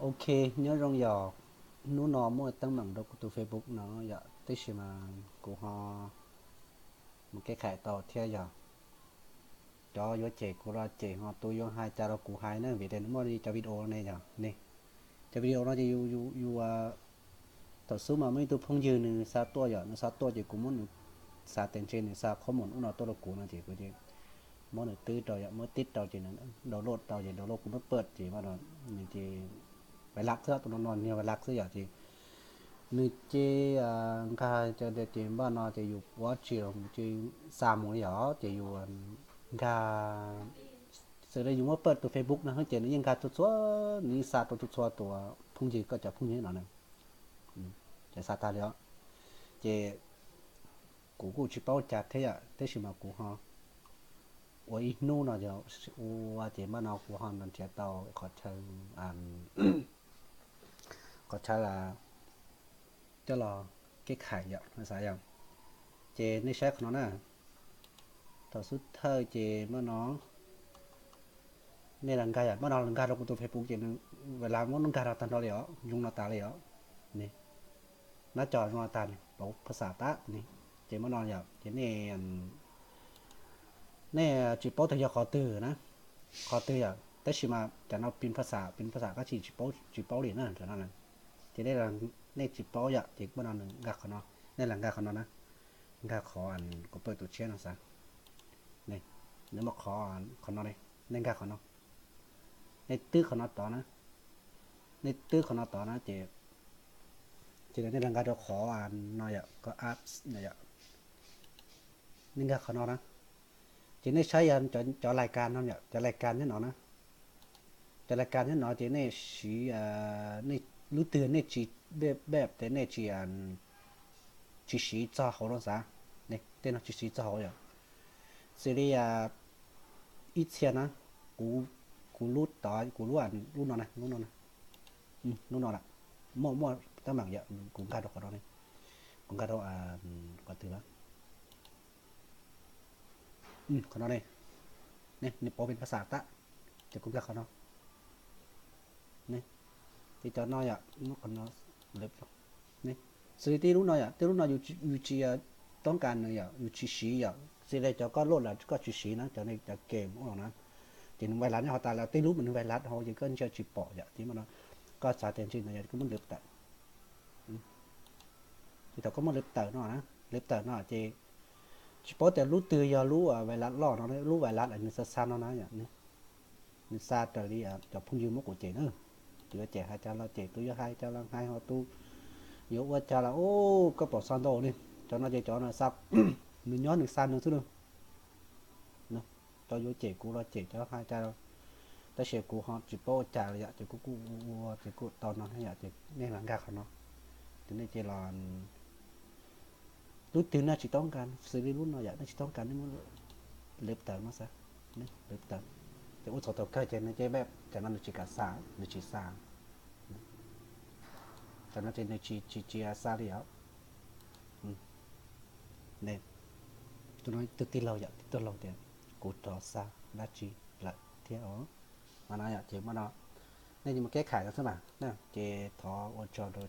Ok, nyob zoo yog hnub no muaj teeb meem rau kuv tus Facebook no yom, tab sis mas kuv ho mus kev khais tau thiab yog. Cov yuav cem kuv los cem, ho tus yuav hais cas los kuv hais na, vim tias nws muaj li cov video ne yog ne. Cov video no ces yus, yus, yus, thaum xub mas muaj ib tug phooj ywg nws xa tuaj yom, nws xa tuaj ces kuv muab nws, xav tias ntshe nws xa qhob mus ub no tuaj rau kuv no ces kuv ces muab nws twb rau yom, muab tib rau ces nws download tau ces download kuv muab pawj ces nws ces vais lab xwb, tus no no niag vais lab xwb yom ces nws ces nkag ces npaj no ces yus ua tsi los ces xa mus li yom ces yus nkag, xws li yus muab pawj tus Facebook no ces nws yeej nkag txhua txhua, nws yeej xa rau txhua txhua tus phooj ywg, koj cov phooj ywg no na, ces xa tag li os. Ces kuv kuj tsis paub cas thiab yom, tab sis mas kuv ho ua ib hnub no yog ua ces npaj no kuv ho nrhiav tau qhov chaw, qhov chaw coj los kev khais yom, xav yom. Ces nej saib qhov no na, thaum xub thawj ces npaj no nej los nkag yom, npaj no los nkag rau kuv tus Facebook ces nws vais lab muab nkag rau tag nrho li os, zoo no tas li os. Nab co zoo no tas, pauv phas xas tab ne. Ces npaj no yom ces nej, nej tsis paub tias yog qhov twg na, qhov twg yom, tab sis mas cov no pin phas xas, pin phas xas kab tsis, tsis paub li na, cov no. Ces nej tsis paub yom ces npaj no nws nkag qhov no, nej los nkag qhov no na, nkag qhov kuv pawj tus tshiab no xav, nws muaj qhov, qhov no, nej nkag qhov no, nej twb qhov no tod na, nej twb qhov no tod na ces, ces nej los nkag rau qhov no yom, koj apps no yom, nej nkag qhov no na. Ces nej saib yog cov lais kas no yom, cov lais kas nyob no na, cov lais kas nyob no ces nej siv, lub twg nej tsis, peb tias nej tsis, tsis siv txog hauv no xav, tej no tsis siv txog hauv yom. Xws li ib txhia na, kuv, kuv lub tod, kuv lub, lub no na, lub no na, lub no lawm, muaj, muaj teeb meem yom, kuv nkag rau qhov no, kuv nkag rau qhov twg lawm, qhov no ne, nws pauv pin phas xas tab, ces kuv nkag qhov no. Ces cov no yom, muab qhov no, xws li tej lub no yom, tej lub no yus tsis toob kas nws yom, yus tsis siv yom, xws li cov koj load los koj tsis siv na, cov ne cov game ub no na, ces nws vais lab nyob hauv tas los tej lub mas nws vais lab hauv ces koj ntsia tsis pom yom, ces npaj no koj xav tias ntsis no yom koj muab lwv tawm. Ces thaum koj muab lwv tawm no na, lwv tawm no ces tsis paub tias lub twg yog lub vais lab loj no, lub vais lab nws xa xa no na yom, nws xa raws li cov phooj ywg muab kuv cem na, tus yuav cem hais cas los cem, tus yuav hais cas los hais, ho tus yuav ua cas los ub, koj pom xa ntau li. Cov no ces cov no xa, nws nyob nws xa nws xwb na. Cov yuav cem kuv los cem, cov hais cas, tab sis kuv ho tsis paub ua cas li yom, ces kuv kuj ua ces kuj tau no thiab yom, ces nej los nkag qhov no, ces nej ces los, lub twg nej tsis toob kas, xws li lub no yom, nej tsis toob kas nej muab lwv tawm no xav, lwv tawm. Ces ua txhaum thaum kawg ces nws ces, cov no nws tsis kam xa, nws tsis xa, cov no ces nws tsis, tsis, tsis xa li os. Tus no tus tij laug yom, tij laug tias kuv rov xa dab tsi lawm thiab os. Mas no yom, ces mas no nej mus keb khais no xwb mas, ces thov ua tsaug rau